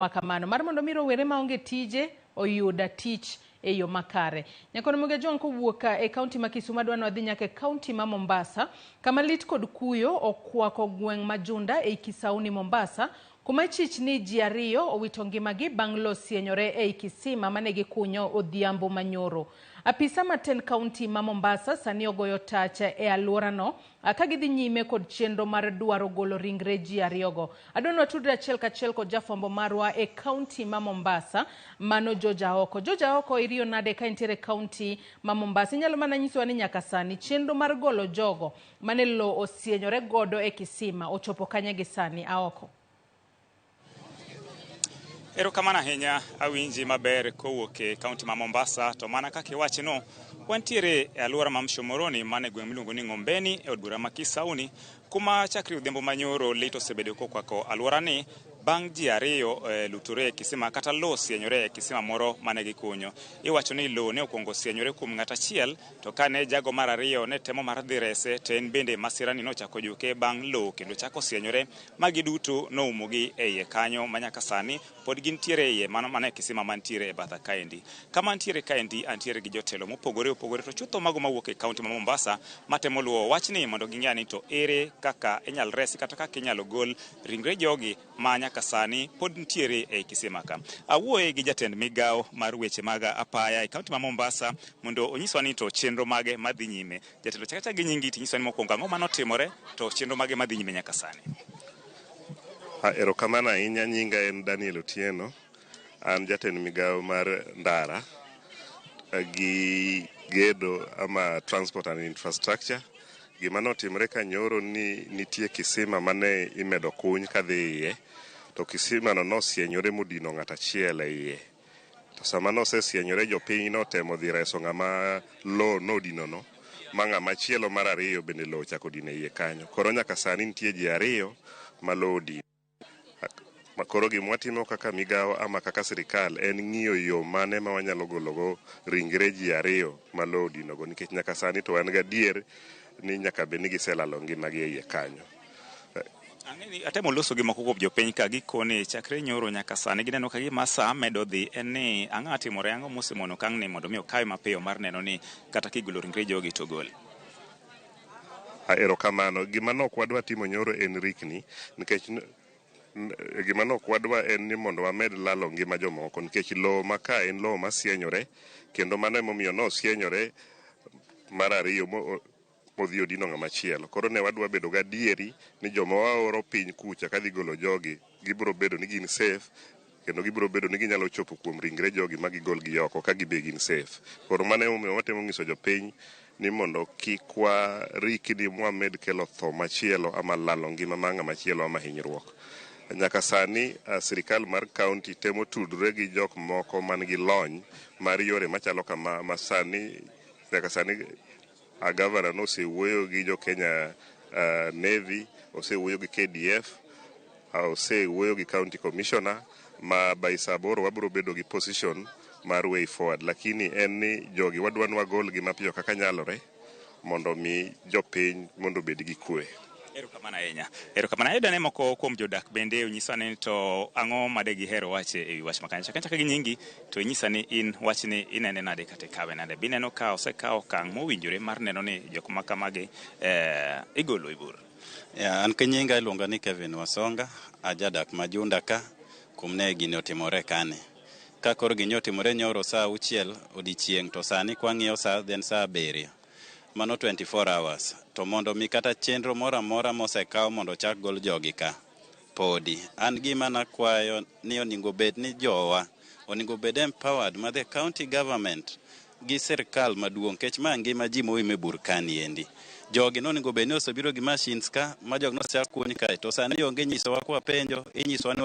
Makamano mar mondo mi rowere maonge tije oyud tich e yo makare. Nyakono Muga John kowuok e kaunti ma Kisumu adwa ni wadhi nyaka e kaunti ma Mombasa kama lit kod kuyo okwako gweng' ma Junda ei Kisauni Mombasa, kuma ichich ni ji ariyo owito ngimagi bang' lo sienyore ei kisima mane gikunyo odhiambo manyoro. Apisa matend kaunti ma Mombasa sani ogoyo tach e alworano ka gidhi nyime kod chenro mar dwaro golo ringre ji ariyogo. Adwa ni watudre achiel kachiel kod jafwambo marwa e kaunti ma Mombasa, mano George Aoko. George Aoko, iriyo nade ka intiere e kaunti ma Mombasa? Inyalo mana nyisowa ni nyaka sani chenro mar golo jogo mane lo osienyore godo e kisima ochopo kanye gi sani, Aoko? Erokamano ahinya, awinji maber kowuok e kaunti ma Mombasa. To mana kaka iwachino, wantiere e alwora ma Mshomoroni man e gweng' miluongo ni Ng'ombeni e od bura ma Kisauni, kuma chakre odhiambo manyoro lit osebedo kokwako alworani bang' ji ariyo lutore e kisima kata lo sienyore e kisima moro mane gikunyo. Iwacho ni lo ne okwongo sienyore kuom ng'at achiel, to kane jago mar ariyo ne temo mar dhi rese, to en bende masirani nochako juke bang' lo kendo chako sienyore ma giduto noumogi e iye kanyo ma nyaka sani pod gintiere e iye mano mana e kisima mantiere e batha kaendi. Kama antiere kaendi, antiere gi jotelo mopogore opogore, to chutho mago mawuok e kaunti ma Mombasa matemo luwo wachni mondo ging'e ni to ere kaka inyal resi kata kaka inyalo gol ringre jogi ma nyaka sani pod nitiere ei kisima ka. Awuoye gi jatend migawo mar weche mag apaya e kaunti ma Mombasa mondo onyiswa ni to chenro mage madhi nyime. Jatelo, chak achaka gi nyingi tinyiswa ni mokwongo ang'o manotimore to chenro mage madhi nyime nyaka sani. Erokamano ahinya. Nyinga en Daniel Otieno. An jatend migawo mar ndara gi gedo ama transport and infrastructure. Gima notimre ka nyoro ni nitie kisima mane imedo kuny kadhi iye, to kisima no nosienyore modino ng'at achiel e iye. To sama nosesienyore, jopiny notemo dhi reso ng'ama lo nodino no, ma ng'ama chielo mar ariyo bende lo ochako dino e iye kanyo. Koro nyaka sani nitie ji ariyo ma lo odino. Ma koro gima watimo kaka migawo ama kaka sirikal en ng'iyo yo mane ma wanyalo gologo ringre ji ariyo ma lo odinogo, nikech nyaka sani to wan gadier ni nyaka bed ni giselalo ngimagi e iye kanyo. Ang'e atemo loso gi moko kuom jopiny ka gikoni chakre nyoro nyaka sani gineno ka gima sa medo dhi en ni ang'o timore, ang'o mosemono okang' ni mondo mi okawe mapiyo mar neno ni kata kigolo ringre jogi to gol. Erokamano. Gima nok wadwa timo nyoro en rikni, nikech gima nok wadwa en ni mondo wamed lalo ngima jomoko, nikech lowo ma ka en lowo masienyore, kendo mano emomiyo nosienyore mar ariyo modhi odino ng'ama chielo. Koro ne wadwa bedo gadieri ni joma waoro piny kucha kadhi golo jogi gibiro bedo ni gin safe, kendo gibiro bedo ni ginyalo chopo kuom ringre jogi ma gigol gi oko ka gibe gin safe. Koro mano emomiyo watemo nyiso jopiny ni mondo kik warikni mwamed kelo tho machielo ama lalo ngima mar ng'ama chielo ama hinyruok. Nyaka sani sirikal mar kaunti temo tudre gi jok moko man gi lony mar yore machalo kama, ma sani nyaka sani a gavana nosewuoyo gi jo Kenya Navy, osewuoyo gi KDF, osewuoyo gi county commissioner, ma by saa 8 wabiro bedo gi position mar way forward. Lakini en ni jogi wadwa ni wagol gi mapiyo kaka nyalore mondo mi jopiny mondo obed gi kwe. Erokamano ahinya. Erokamano. Ayudo ane moko kuom jodak bende onyisa ni to ang'o ma de gihero wache e wi wach makanya. Chak achaka gi nyingi to inyisa ni in wachni inene nade kata ikawe nade. Be ineno ka osekawo okang' mowinjore mar neno ni jok ma kamagi igolo e bur? Ya, an kinyinga iluonga ni Kevin Wasonga, ajadak ma Junda ka, kum ne gini otimore kani. Ka koro gini otimore nyoro saa 6 odiechieng', to sani kwang'iyo saa then saa 7. Mano 24 hours. To mondo mi kata chenro moro amora mosekaw mondo ochak gol jogi ka, podi. An gima nakwayo ni onego bed ni jowa, onego bed empowered ma the county government gi sirkal maduong', kech ma ngima ji moim e bur kani endi. Jogi nonego bed ni osebiro gi machines ka, ma jogi nosechak kuny kae. To sani onge nyisowa kwapenjo, inyisowa ni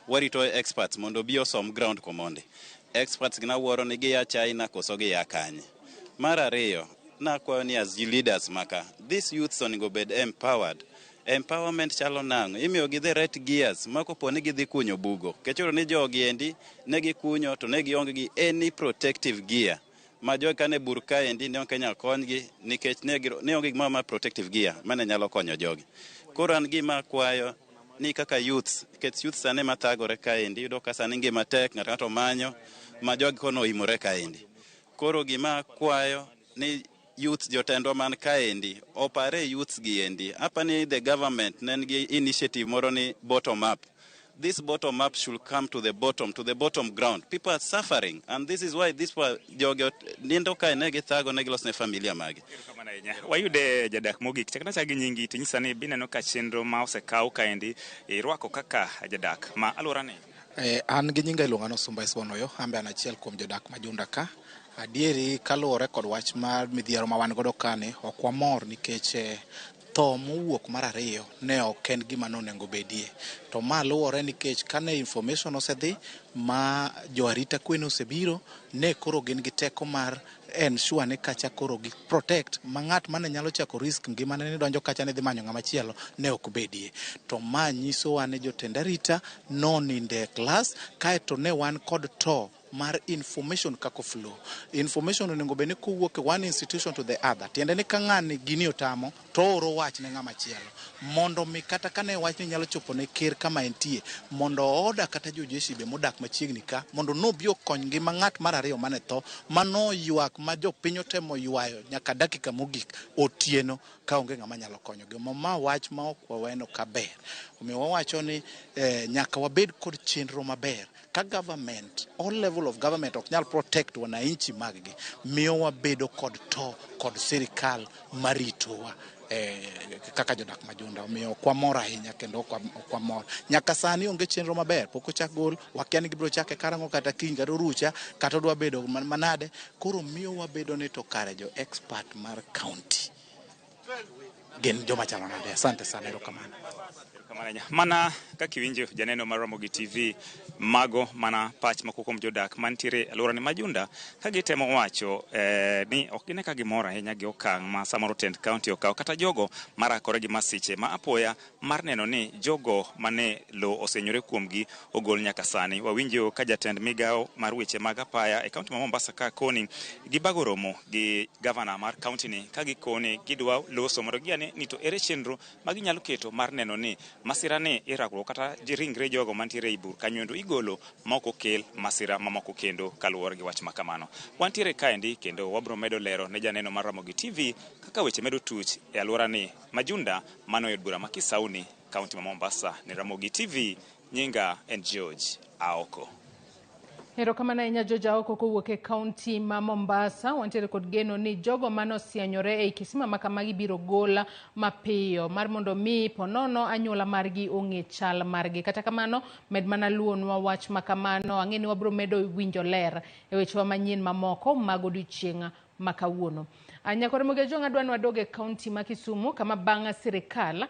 warito experts mondo obi osom ground komondi. Experts gi nawuoro ni gia China koso gia kanye. Mar ariyo, nakwayo ni as leaders maka, these youths onego bed empowered. Empowerment chalo nang'o? Imiyo gi the right gears ma kopo ni gidhi kunyo bugo. Kech iyudo ni jogi endi ne gikunyo to ne gionge gi any protective gear. Ma jogi kane bur kaendi ne ok nyal konygi nikech ne onge gimoro mar protective gear mane nyalo konyo jogi. Koro an gima akwayo ni kaka youths, nikech youths sani mathagore kaendi, iyudo ka sani ngima tek, ng'ato ng'ato manyo ma jogi kono oimore kaendi. Koro gima kwayo ni youths jotendwa man kaendi opare youths gi endi. Apani the government ne nigi initiative moro ni bottom up. This bottom up should come to the bottom ground. People are suffering, and this is why this jogi nindo kae ne githago ne gilos ne familia magi. Erokamano ahinya. Wayude jadak mogik. Chakna chak gi nyingi to nyisa ni bineno ka chenro ma osekaw kaendi irwako kaka jadak ma alworani. An gi nyinga iluonga ni Osumba Isbonoyo, an be an achiel kuom jodak ma Junda ka. Adieri kaluwore kod wach mar midhiero ma wan godo kani, ok wamor nikech tho mowuok mar ariyo ne ok en gima nonego bedie. To ma luwore nikech kane information osedhi ma jo arita kwe nosebiro, ne koro gin gi teko mar ensure ni kacha koro gi protect ma ng'at mane nyalo chako risk ngimane ni donjo kacha ni dhi manyo ng'ama chielo ne ok bedie. To ma nyisowa ni jotend arita nonindo e klas, kaeto ne wan kod to mar information kaka flow. Information onego bed ni kowuok e one institution to the other. Tiende ni ka ng'ani gini otamo, to ooro wach ne ng'ama chielo. Mondo mi kata kane wachni nyalo chopo ne ker kama entie, mondo oorder kata jojeshi be modak machiegni ka, mondo nobi okony ngima ng'at mar ariyo mane tho, mano ywak ma jopiny otemo ywayo nyaka dakika mogik otieno ka onge ng'ama nyalo konyogi. Ma wach ma ok waweno kaber. Omiyo wawacho ni nyaka wabed kod chenro maber. Ka government, all level of government ok nyal protect wananchi mag gi, miyo wabedo kod to kod sirikal maritowa kaka jodak ma Junda. Omiyo ok wamor ahinya kendo ok wamor. Nyaka sani onge chenro maber, pok ochak gol, wakia ni gibiro chake karang'o kata kiny kata orucha kata odwa bedo manade. Koro miyo wabedo ni to kare jo expert mar county gin joma chalo nade. Asante sana, erokamano. Mana kaka iwinjo janeno mar Ramogi TV, mago mana pach moko kuom jodak mantiere e alworani ma Junda ka gitemo wacho ni ok gine ka gimor ahinya gi okang' ma samoro tend county okawo kata jogo marakore gi masiche ma apoya mar neno ni jogo mane lo osenyore kuomgi ogol nyaka sani. Wawinjo ka jatend migawo mar weche mag apaya e kaunti ma Mombasa ka koni gibago romo gi gavana mar kaunti ni ka gikoni gidwa loso mondo giane ni to ere chenro ma ginyalo keto mar neno ni masira ni irakruok kata ringre jogo mantiere ei bur kanyoendo igolo ma ok okel masira mamoko kendo kaluwore gi wach ma kamano. Wantiere kaendi kendo wabiro medo lero ne janeno mar Ramogi TV kaka weche medo tuch e alworani ma Junda mano e od bura ma Kisauni, kaunti ma Mombasa. Ne Ramogi TV, nyinga en George Aoko. Erokamano ahinya George Aoko kowuok e kaunti ma Mombasa. Wantiere kod geno ni jogo manosienyore ei kisima ma kamagi biro gol mapiyo mar mondo mi ponono anyuola margi ong'e chal margi. Kata kamano, med mana luonwa wach ma kamano. Ang'e ni wabiro medo winjo ler e wechewa manyien mamoko mag odiochieng' ma kawuono. Nyakore Mogejo adwa ni wadog e kaunti ma Kisumu kama bang' sirikal